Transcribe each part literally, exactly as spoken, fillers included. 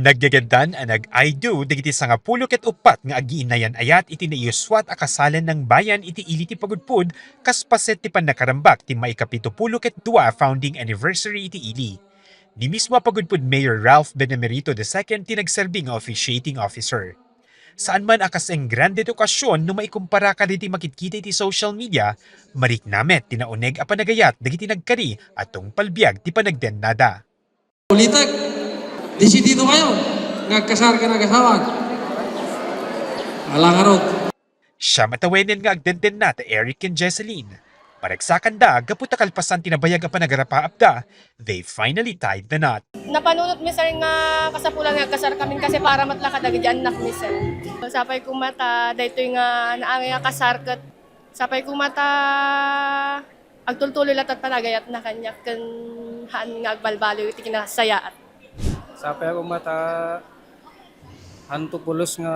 Nagyagandan a nag-I do dagiti sangapulo ket uppat nga agiinnayan-ayat iti naiyuswat a kasalan nang bayan iti ili ti Pagudpud kas paset ti pannakarambak ti maikapitupulo ket dua a founding anniversary iti ili. Ni mismo a Pagudpud Mayor Ralph Benemerito the second ti nagserbi nga officiating officer. Saan man a kas engrande ti okasyon no maikumpara kadagiti makitkita iti social media, marikna met ti nauneg a panagayat dagiti nagkari a tungpal biag ti panagdennada. Ulitek, desidido kayo nga agkasar ken agasawa. Ala ngarud. Siam a tawenen nga agdendenna ti Eric ken Jesseline. Managsakanda gapu ta kalpasan ti nabayag a panagarapaapda, they finally tied the knot. Napanunot mi, sir, nga kasapulan nga agkasar kami kasi para met la kadagiti annak mi, sir. Sapay koma ta daytoy nga naangay a kasar ket sapay koma ta agtultuloy latta ti panagayatna kaniak ken haan nga agbalbaliw iti kinasaysayaat. Sapay koma ta hanto pulos nga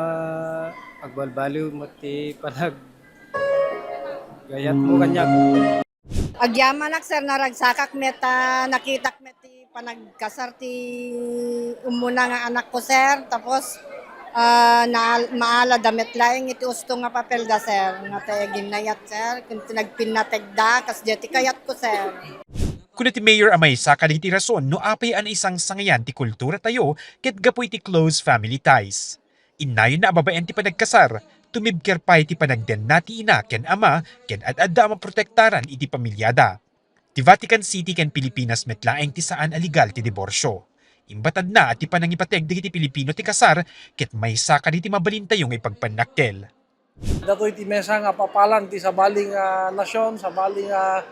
agbalbaliw met ti panagayatmo kaniak. Agyamanak, sir, naragsakak met ta nakitak met ti panagkasar ti umuna nga anakko, sir. Tapos, ah, naal-, maalada met laeng iti usto nga papelda, sir, nga ti aginnayat, sir, ken ti nagpinnategda, kasdiay ti kayatko, sir. Kuna ti Mayor a maysa kadagiti rason no apay a naisangsangayan ti kulturatayo ket gapu iti close family ties. Innayonna a babaen ti panagkasar, tumibker pay ti panagdenna ti ina ken ama ken ad-adda a maprotektaran iti pamiliada. Ti Vatican City ken Pilipinas met laeng ti saan a legal ti diborsio. Imbatadna a ti panangipateg dagiti Pilipino ti kasar ket maysa kadagiti mabalintayo nga ipagpannakkel. Datoy ti maysa nga papalan ti sabali nga nasion, sabali nga,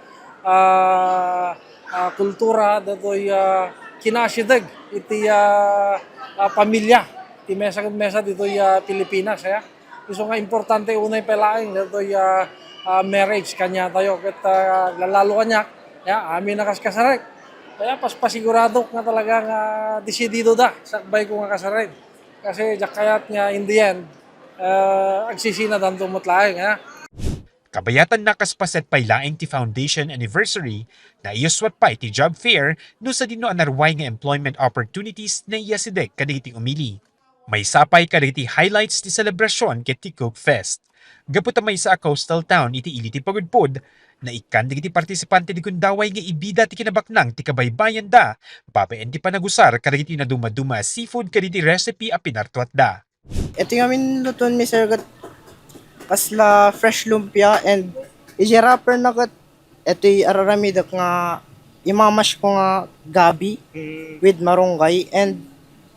ah, ah, kultura, datoy, ah, kinaasideg iti, ah, ah, pamilya ti maysa ken maysa ditoy, ah, Pilipinas, ya. Isu nga importante unay pay laeng datoy, ah, ah, marriage kaniatayo ket, ah, lalalo kaniak, ya, amin a kaskasarek. Kaya pas-, pasiguradok nga talaga nga desidido da, sakbay ko nga kasarek. Kasi diak kayat nga in the end, ah, agsisinadanto met laeng, ha? Kabayatanna, kas paset pay laeng ti foundation anniversary, naiyuswat pay ti job fair no sadino a naruay nga employment opportunities naiyasideg kadagiti umili. Maysa pay kadagiti highlights ti selebrasyon ket ti Cook Fest. Gapu ta maysa a coastal town iti ili ti Pagudpud, naikkan dagiti partisipante ti gundaway nga ibida ti kinabaknang ti kabaybayanda babaen ti panagusar kadagiti nadumaduma a seafood kadagiti recipe a pinartuatda. Iti ngamin luton mi, sir, ket kasla fresh lumpia and iti wrapper na ket iti araramidek nga imamash ko nga gabi with marunggay and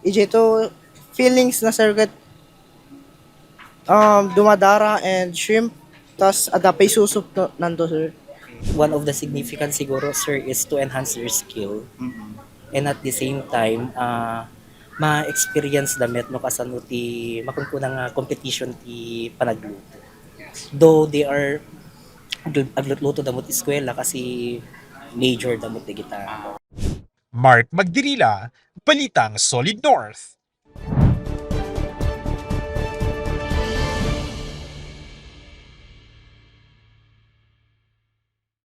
iti to fillings na, sir, ket, um, dumadara and shrimp, tas adda pay susup to, nanto, sir. One of the significant siguro, sir, is to enhance their skill. Mm-mm. And at the same time, ah, ma-experience da met no kasano ti makunkuna nga competition ti panagluto. Yes. Though they are agl-, aglutluto da met eskwela kasi major da met dagita. Ah. Mark Magdirila, Balitang Solid North.